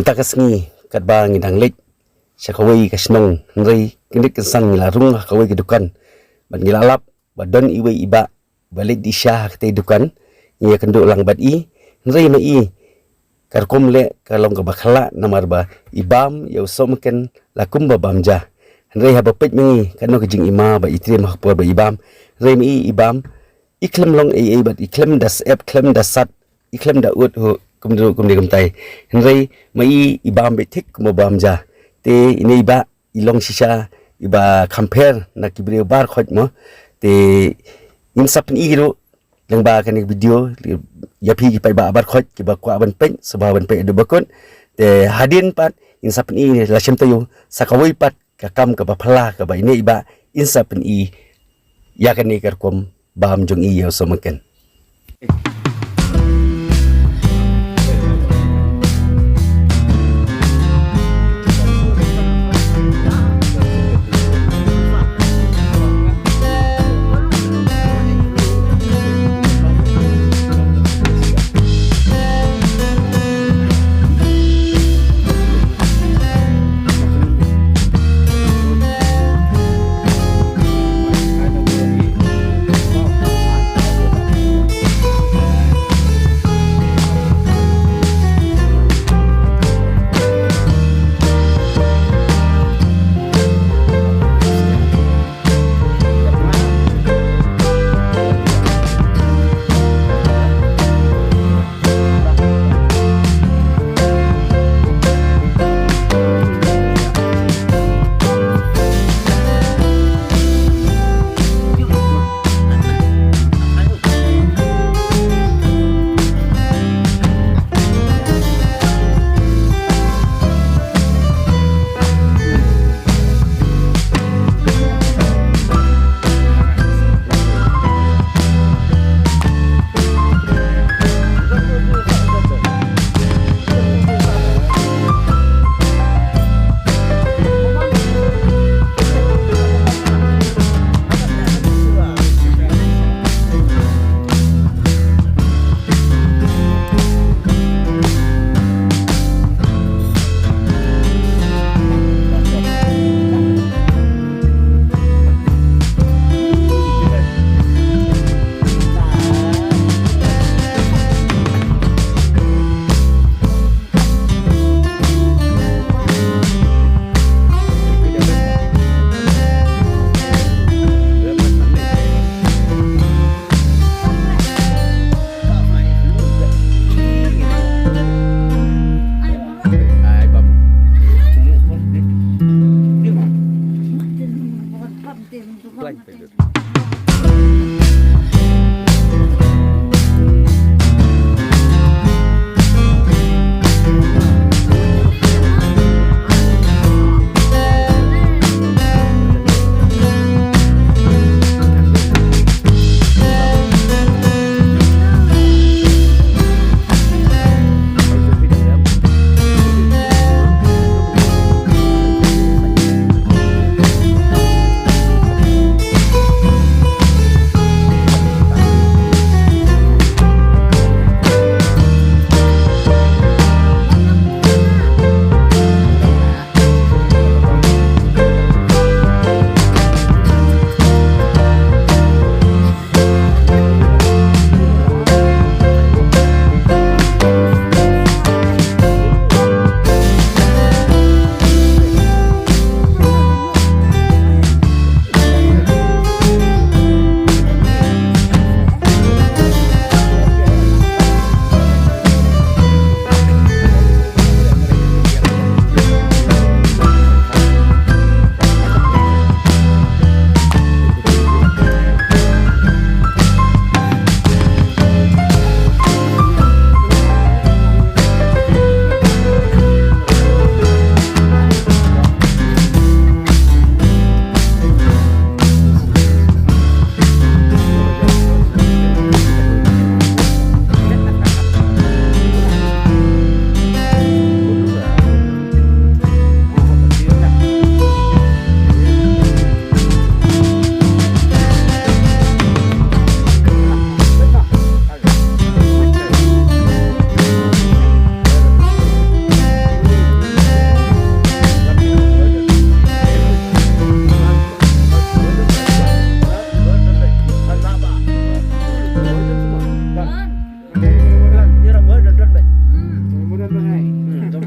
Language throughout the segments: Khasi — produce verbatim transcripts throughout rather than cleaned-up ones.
Mynta ka sngi katba ngi dang leit sha kawei ka shnong, hynrei kyndiat kynsan ngi la rung ha kawei ka dukan bad ngi la lap ba don iwei i bah ba leit dih sha ha katei dukan. Ngi ïakynduh lang bad i, hynrei ma i ka rukom leh ka long kaba khlaiñ namar ba i bam ïa u sohmynken la kumba bam ja. Hynrei haba peit ma ngi katno ka jingima ba i triem ha ka por ba i bam. Hynrei ma i i bam i khlem long ei ei bad i khlem da sep, khlem da sat, i khlem da ud ho kumno kumne kumtai. Hynrei ma i i bam beit thik kumba bam ja. Te ine i bah i long shisha iba kham pher na ki briew bar khoit mo. Te ngin sa pyni ruh lyngba kane ka video ïa phi ki paidbah bar khoit kiba kwah ban peit, sngewbha ban peit haduh ba kut. Te hadien pat ngin sa pyni la shem taïew sa kawei pat ka kam kaba phylla kaba ine i bah in sa pyni ïa kane ka rukom bam jong i ïa u sohmynken.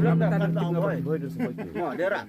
Mo, dera.